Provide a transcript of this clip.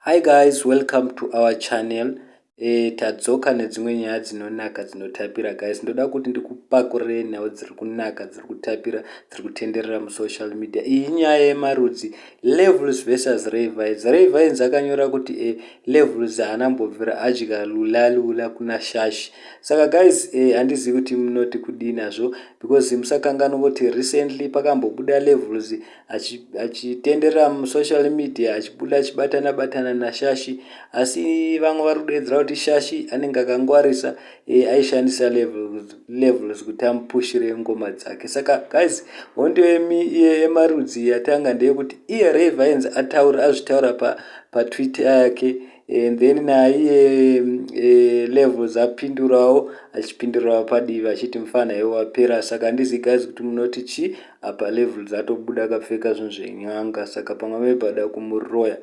Hi guys, welcome to our channel. Tadzoka nedzimwe nyaya dzinonaka, dzinotapira. Guys, ndoda kuti ndikupakurirei nhau dziri kunaka, dziri kutapira, dziri kutenderera musocial media. Iyi nyaya yemarudzi, Levels versus Ray Vines. Ray Vines akanyora kuti Levels haana mbobvira adya lulalula kuna Shashi. Saka guys, handizivi kuti munoti kudii nazvo, because musakanganwa kuti recently pakambobuda Levels achitenderera musocial media, achibuda achibatana batana naShashi. Asi vamwe vari kudedzera kuti Shashi anenge akangwarisa, aishandisa Levels kuti amupushire ngoma dzake. Saka guys, hondo yemarudzi yatanga ndeyekuti iye Ray Vines ataura, azvitaura paTwitter yake, and then naiye Levels apindurawo, achipindurawo padivi achiti mufana iwe wapera. Saka handizivi guys kuti munoti chii apa. Levels atobuda akapfeka zvinhu zvenyanga, saka pamwe maybe ada kumuroya.